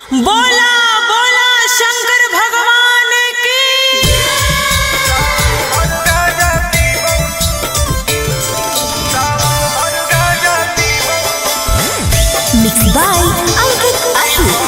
बोला बोला शंकर भगवान की। Mix by Ankit Ahir.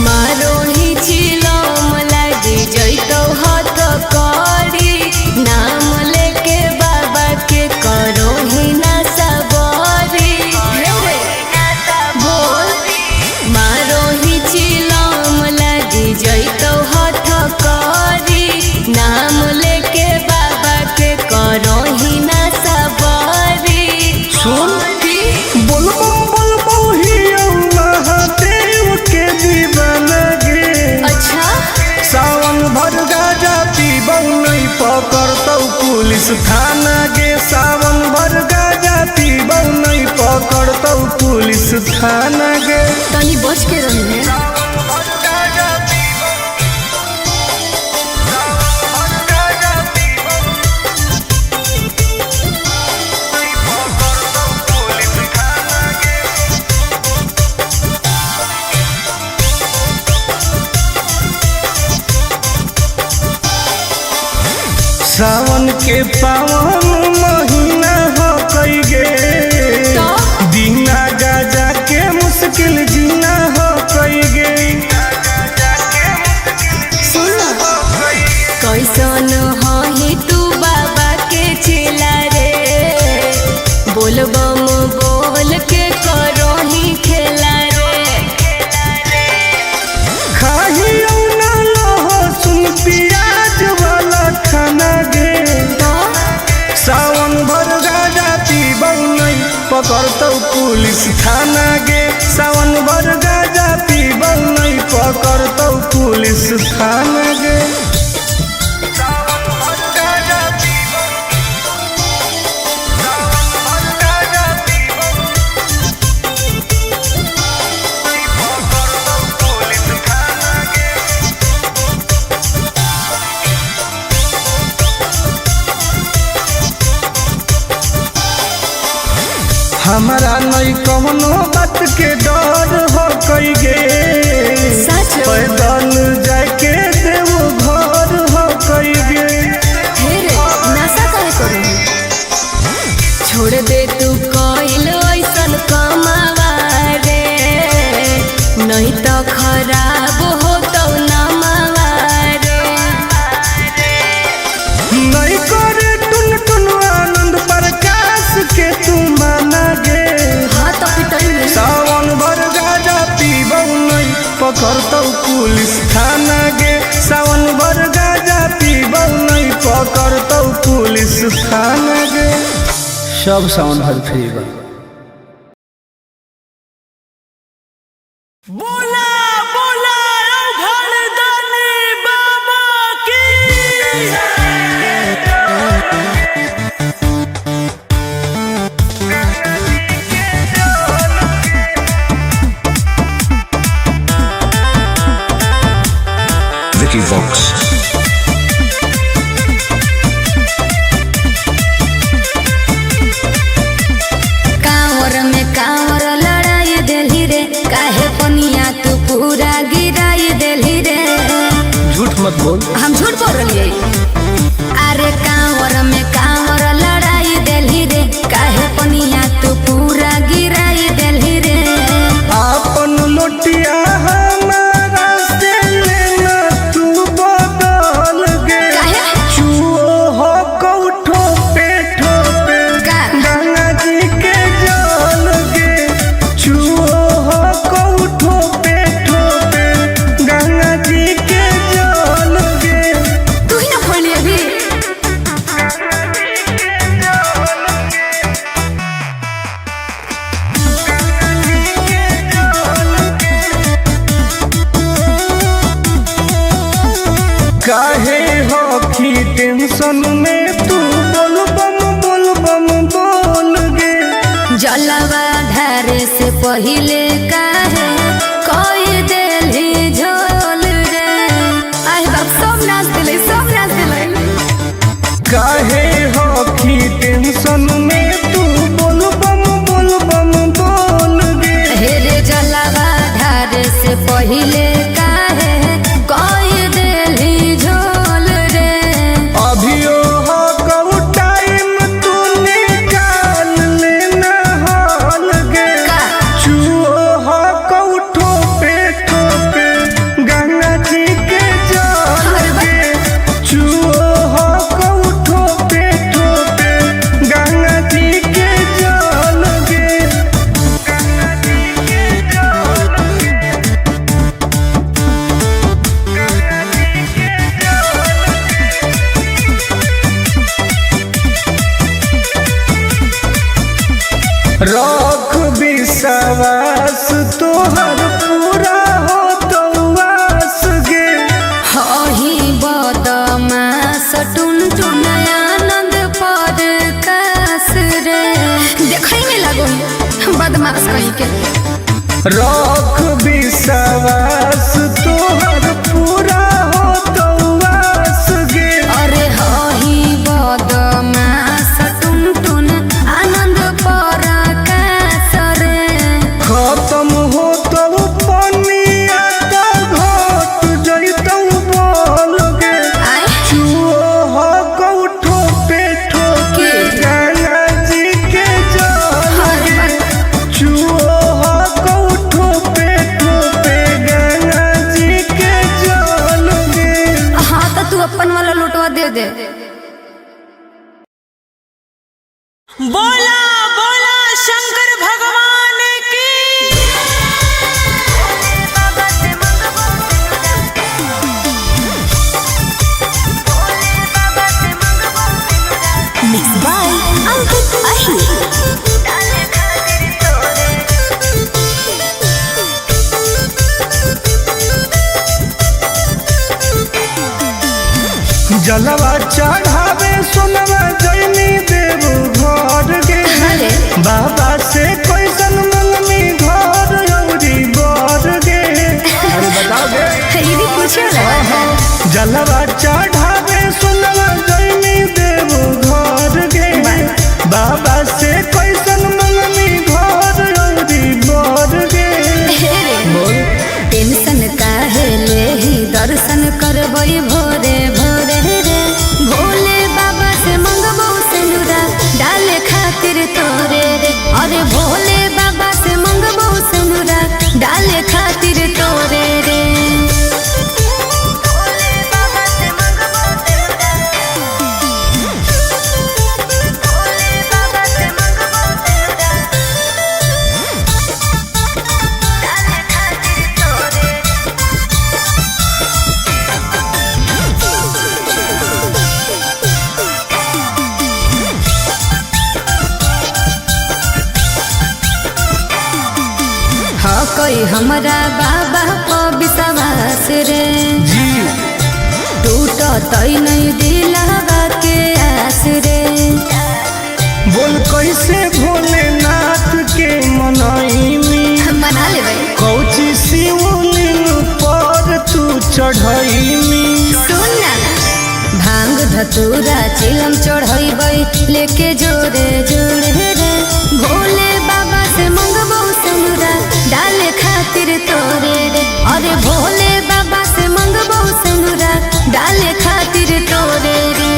मारो ही चिलम लागी जैतो हथ करी, नाम लेके बाबा के करो ही ना सबरी। बोल मारो ही चिलम लागी जैतो हथ करी, नाम लेके बाबा के करो ही ना सबरी। सुन बोलबम बोलबम ही महादेव के दीवाना गे। अच्छा। सावन भर गाजा पीबौ नहीं पकड़तौ पुलिस थाना गे। सावन भर गाजा पीबौ नहीं पकड़तौ पुलिस थाना गे। तनी बच के रही। सावन के पावन महीना हो कई गे, तो? बिना गाजा के मुश्किल जीना हो कई गे। सुन कैसन हही तू बाबा के चेला रे, बोलबम बोल के करोही खेला रे। खाही ना लहसुन प्याज वाला खाना गे। तो सावन भर गाजा पीबौ नहीं पकड़तौ पुलिस थाना गे। सावन भर गाजा पीबौ नहीं पकड़तौ पुलिस थाना गे। हमारा नहीं कवनो बात के डर हो कई गे। सच? पैदल जाके देव घर हो कई गे। हे रे नशा काहे करोही, छोड़ दे तू कइल ऐसन कमावा रे, नहीं तो खराब हो तो नमावा रे। नहीं करे टुन टुन आनंद प्रकाश के तू माना गे। हाँ तो पिटई में। सावन भर गाजा पीबौ नहीं पकड़तौ पुलिस थाना गे। सावन भर गाजा पीबौ नहीं पकड़तौ पुलिस थाना गे। सब सावन भर फ्री बा। बोला बोला औघड़दानी बाबा की। Vicky Vox. कांवर में कांवर लड़ाई देली रे, काहे पनिया तू पूरा गिराई देली रे। झूठ मत बोल। हम झूठ बोल रही? अरे कांवर में कांवर लड़ाई देली रे, काहे पनिया तू पूरा गिराई देली रे। आपन लोटिया हमारा से लेना तू बदल गे। काहे? चुओ हो कौठो पे ठोपे का? गंगा जी के जल गे। चुओ हो कौठो पे ठोपे गंगा जी के जल गे। तू ही ना फोड़ अभी। काहे हो टेंशन में तू बोल बम बोल बम बोल गे। जलवा धारे से पहिले काहे कोई देली झोल रे। आए बाप सब नाच दिले, सब नाच दिले। रख विश्वास तोहर पूरा हो तो आस गे। हही बदमाश टुन टुन आनंद पर कास रे, देखै में लागो बदमाश कहीं के। रख विश्वास तोहर पूरा हो तो आस गे। अरे हही बदमाश टुन टुन आनंद पर कास रे। खत्म हो तो पनिया तो घट जइतौ बोल गे। आय चूहो कौठो पे ठोके गंगा जी के जल गे। चूहो कौठो पे ठोके गंगा जी के जल गे। हाँ तो तू अपन वाला लोटवा दे दे। बोला बोला शंकर भगवान की। मिक्स बाय अंकित अहिर। जलवा चढ़ावे सोनवा जैनी देव घर गे। अरे बाबा से कैसन मंगनी घर औरी बर गे। अरे बताओ गे। ये भी पूछे वाला। जलवा चढ़ावे सोनवा जैनी देव घर गे। बाबा से कैसन मंगनी घर औरी बर गे। रे टेंशन काहे लेही, दर्शन करबै भोरे भोरे रे। भोले बाबा से मंगबो सिनुरा डाले खातिर तोरे रे। अरे भोले बाबा से मंगबो सिनुरा डाले खातिर तोरे रे। हाँ कोई हमरा बाबा पर विश्वास रे, जी टूटत नहीं दिलवा के आस रे। बोल कैसे भोलेनाथ के मनैनी, मना लेबै। कौची शिवलिंग पर तू चढ़ैनी। सुन ना, भांग धतूरा चिलम चढ़ैबै लेके जोरे जोरे रे। भोले बाबा से मंगबो सिनुरा डाले खातिर तोरे रे। अरे भोले बाबा से मंगबो सिनुरा डाले खातिर तोरे रे।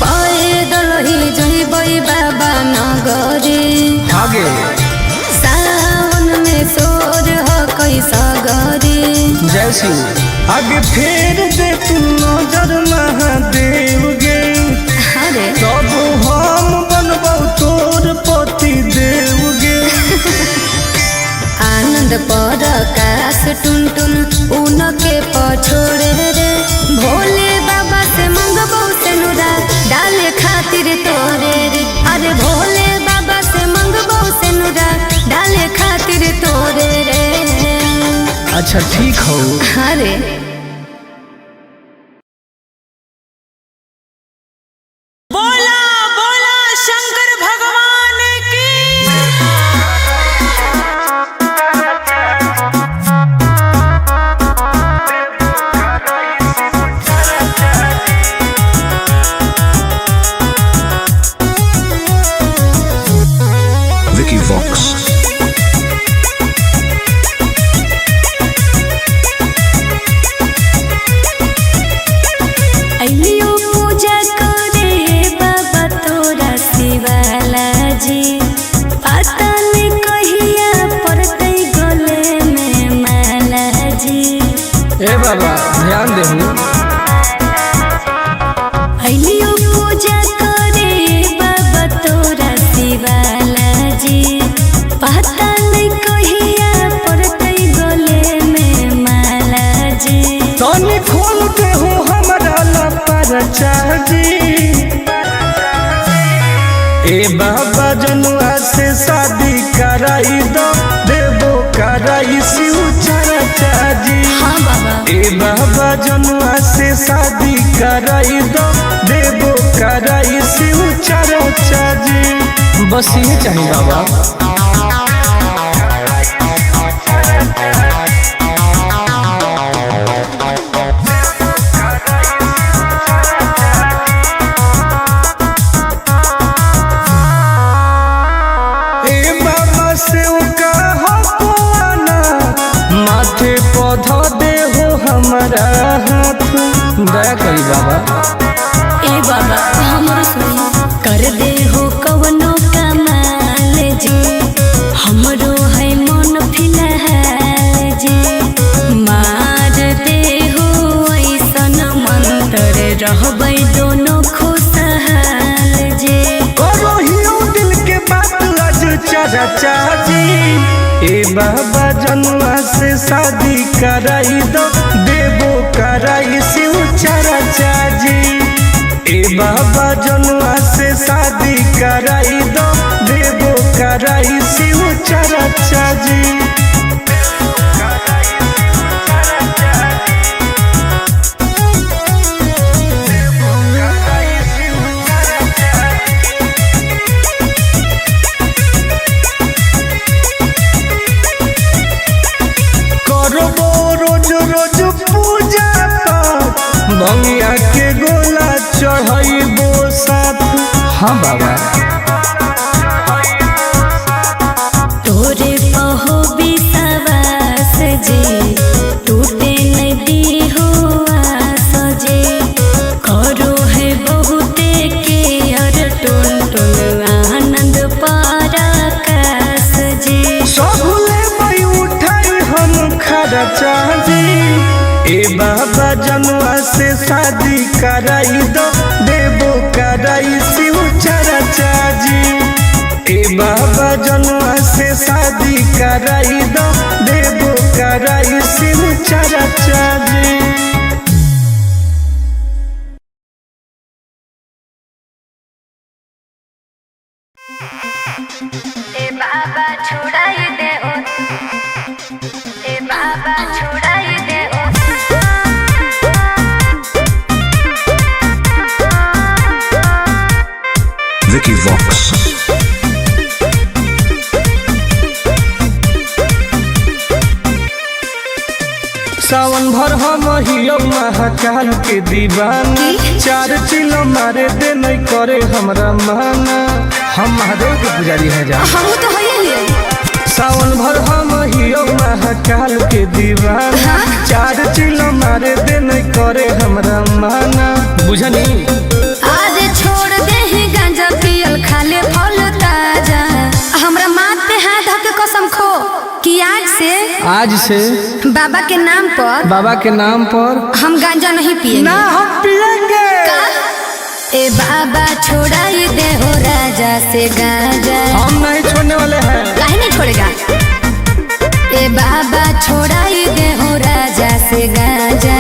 पैदल ही जइबै बाबा नगरी, आगे सावन में सोर हो कैसा गरी। जय शिव आगे फेर दे तू नजर महादेव गे। अरे तब हम बनबौ तोर पति देव गे। आनंद पर काश टुन टुन उनके पछोड़े रे। भोले बाबा से मंगबो सिनुरा डाले खातिर तोरे रे। अरे भोले बाबा से मंगबो सिनुरा डाले खातिर तोरे रे। अच्छा ठीक हो। अरे बोला बोला शंकर भगवान की। Vicky Vox. ए बाबा जनुआ से शादी कराई दो, देबो कराई शिव चर्चा जी। हाँ बाबा। ए बाबा जनुआ से शादी कराई दो, देबो कराई शिव चर्चा जी। बस ये चाहिए बाबा। ए बाबा से कहो आना, माथे पौधा दे हो हमारा हाथ। दया करी बाबा। ए बाबा हमरो सुनी कर दे हो कवनो कमाल जी, हमरो है मन फिलहाल जी। मार दे हो ऐसन मंत्र रहबै दोनों खुशहाल जी। करो हियो दिल के बात आज चाचा जी। ए बाबा जनुआ से शादी कराई दो, देबो कराई शिव चाचा जी। ए बाबा जनुआ से शादी कराई दो, देबो कराई शिव चाचा जी। करबो रोज रोज पूजा पाठ, भंगिया के गोला चढ़ैबो साथ। हाँ बाबा। तोरे पहो विश्वास जी, टूटे नहीं दी हो आस जी। करो है बहुते के अर टुन टुन आनंद पराकाश जी। सब लेबै उठाई हम खर्चा जी। ए बाबा जनुआ से शादी कराई दो, देबो कराई शिव चर्चा जी। ए बाबा जनुआ से शादी कराई दो, देबो कराई शिव चर्चा जी। ए बाबा छोड़ाई दे ओ, ए बाबा छोड़ाई दे ओ। Vicky Vox. सावन भर हम हियो महाकाल के दीवाना, चार चिलो मारे दे नहीं करे हमरा माना। हम महादेव के पुजारी हैं जा। हम तो है ही। सावन भर हम हियो महाकाल के दीवाना, चार चिलो मारे दे नहीं करे हमरा माना। बुझनी आज छोड़ दे ही गांजा पियल खाले फल ताजा। हमरा माथ पे हाथ धके कसम खो कि आज से, आज से बाबा के नाम पर, बाबा के नाम पर हम गांजा नहीं पिएंगे। ना हम पिएंगे। का? ए बाबा छोड़ाई दे हो राजा से गांजा। हम नहीं छोड़ने वाले हैं। काहे नहीं छोड़ेगा? ए बाबा छोड़ाई दे हो राजा से गांजा।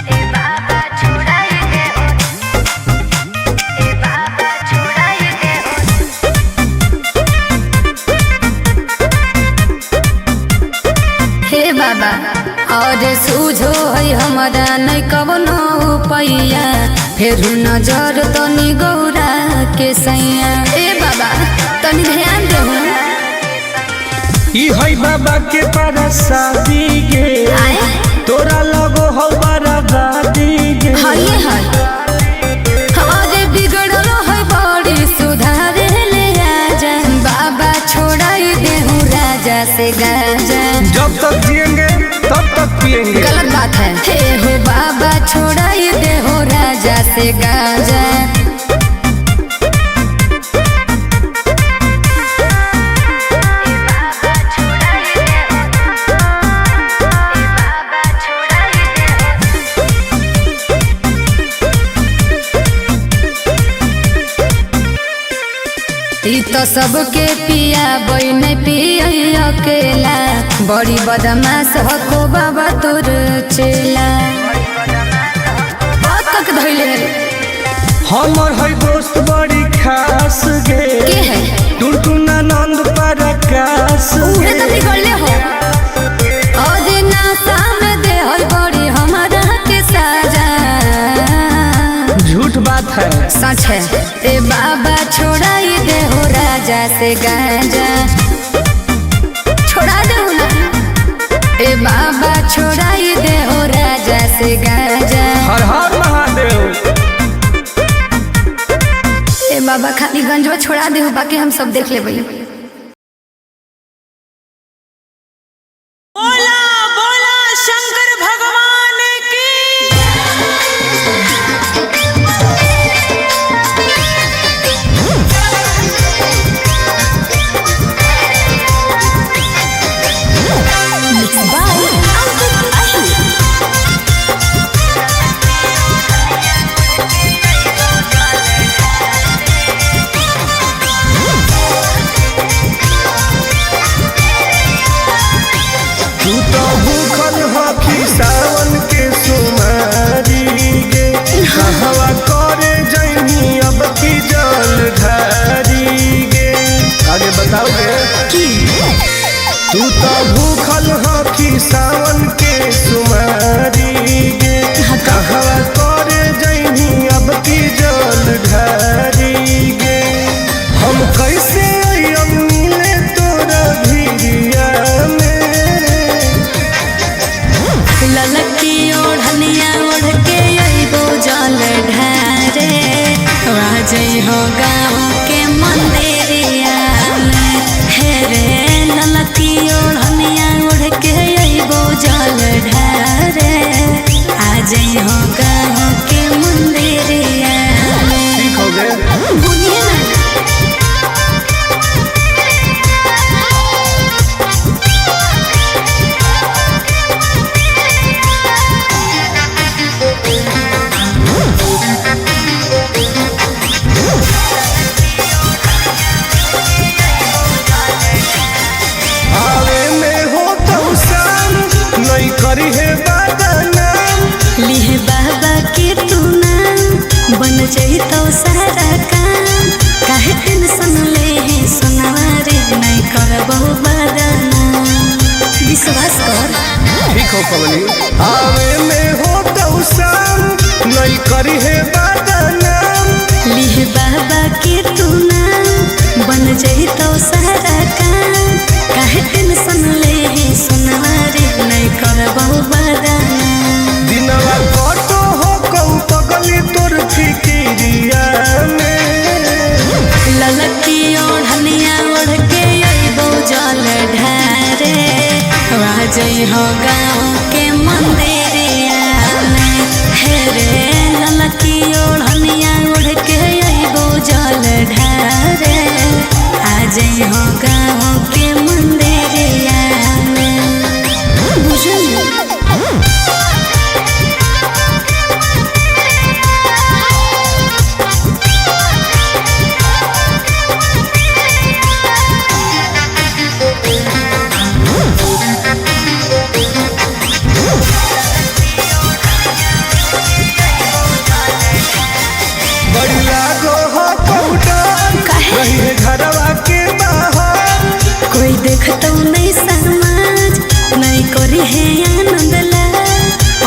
ए बाबा छोड़ाई दे हो, ए बाबा छोड़ाई दे हो। हे बाबा और सूझो है हमारा नहीं कवनो पैया, फेर नजर तनी गौरा के सैया। ए बाबा तनी ध्यान देहु। ई है बाबा के परसादी गे, आए तोरा लगो हो बराबादी गे। हइए है अरे बिगड़ल है बड़ी सुधारे ले आजा। बाबा छोड़ाई देहु राजा से गाजा। जब तक जिएंगे तब तक पिएंगे। गलत बात है। हे हो बाबा छोड़ाई देहो राजा से गाजा। ई तो सबके पिया नहीं पिया अकेला, बड़ी बदमाश हको बाबा तोर चेला। हमर है दोस्त बड़ी खास गे। के है? टुनटुना नंद पराकाश। उहे तो बिगड़ले हो और नासा में दे हल बड़ी हमारा के साजा। झूठ बात है। सच है। ए बाबा छोड़ाई दे हो राजा से गांजा, छोड़ा दे हो ना। ए बाबा छोड़ाई दे हो राजा से गांजा। हर हर महादेव। ए बाबा खाली गंजवा छोड़ा दे हो, बाकी हम सब देख लेबै। बोला बोला शंकर भगवान की। Mix by Ankit Ahir. तू तो भूखल हखी सावन के सुमारी गे, कहवा करे जैनी अब की जल ढारी गे। आगे बताओ गे। तू तो भूखल हखी सावन के सुमारी गे, कहवा करे जैनी अब की जल ढारी गे। हम कैसे अइब मिले तोरा भिरिया में? ललकी ओढ़निया ओढ़ के अइबो जल ढारे, जई हो गाँव के मंदिरिया में। हे रे ललकी ओढ़निया ओढ़ के अइबो जल ढारे, आ जई हो गाँव के मंदिरिया में। ठीक हो गए। बोलिए ना। आवे में हो तो शाम नहीं करी है बदनाम। लिहे बाबा के तू नाम, बन जाई तो सारा काम। काहे टेंशन ले है सोनवा रे, नहीं करबो बदनाम। विश्वास कर। ठीक हो पवनी। आवे में हो तो शाम नहीं करी है बदनाम। लिहे बाबा के तू नाम, बन जाई तो सारा काम। काहे टेंशन ले है सोनवा रे, नहीं करबो बदनाम। दिनवा कटो हो कौ पगली तोर फिकिरिया में। ललकी ओढ़निया ओढ़ के अइबो जल ढारे, जई हो गाँव के मंदिरिया में। हे रे ललकी ओढ़निया ओढ़ के अइबो जल ढारे, आ जई हो गाँव के मंदिरिया में। बुझल? बड़ी लागो हो कौडर रही है घरवा के बाहर। कोई देखतो नहीं समाज, नहीं करे है आनंद ला।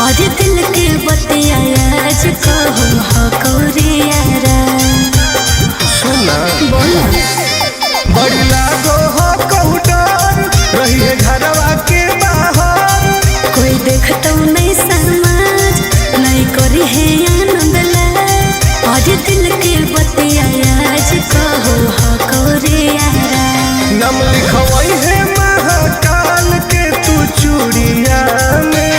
और दिल के बतिया आज कहो हो कोरियारा। सुना। बोला। बड़ी लागो हो कौडर रही है घरवा के बाहर। कोई देखतो नहीं समाज, नहीं करे है आनंद ला। और दिल के बतिया आज कहो हो कोरियारा। नाम लिखवई है महाकाल के तू चूड़िया में।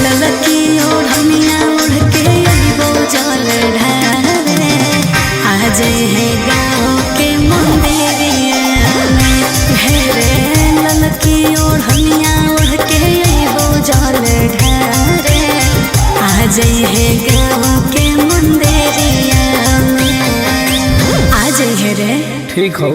ललकी ओढ़निया ओढ़ के अइबो जल ढारे, आ जई है गाँव के मंदिरिया में। हे रे ललकी ओढ़निया ओढ़ के अइबो जल ढारे, आ जई है गाँव के मंदिरिया में। आ जई है रे। ठीक हो।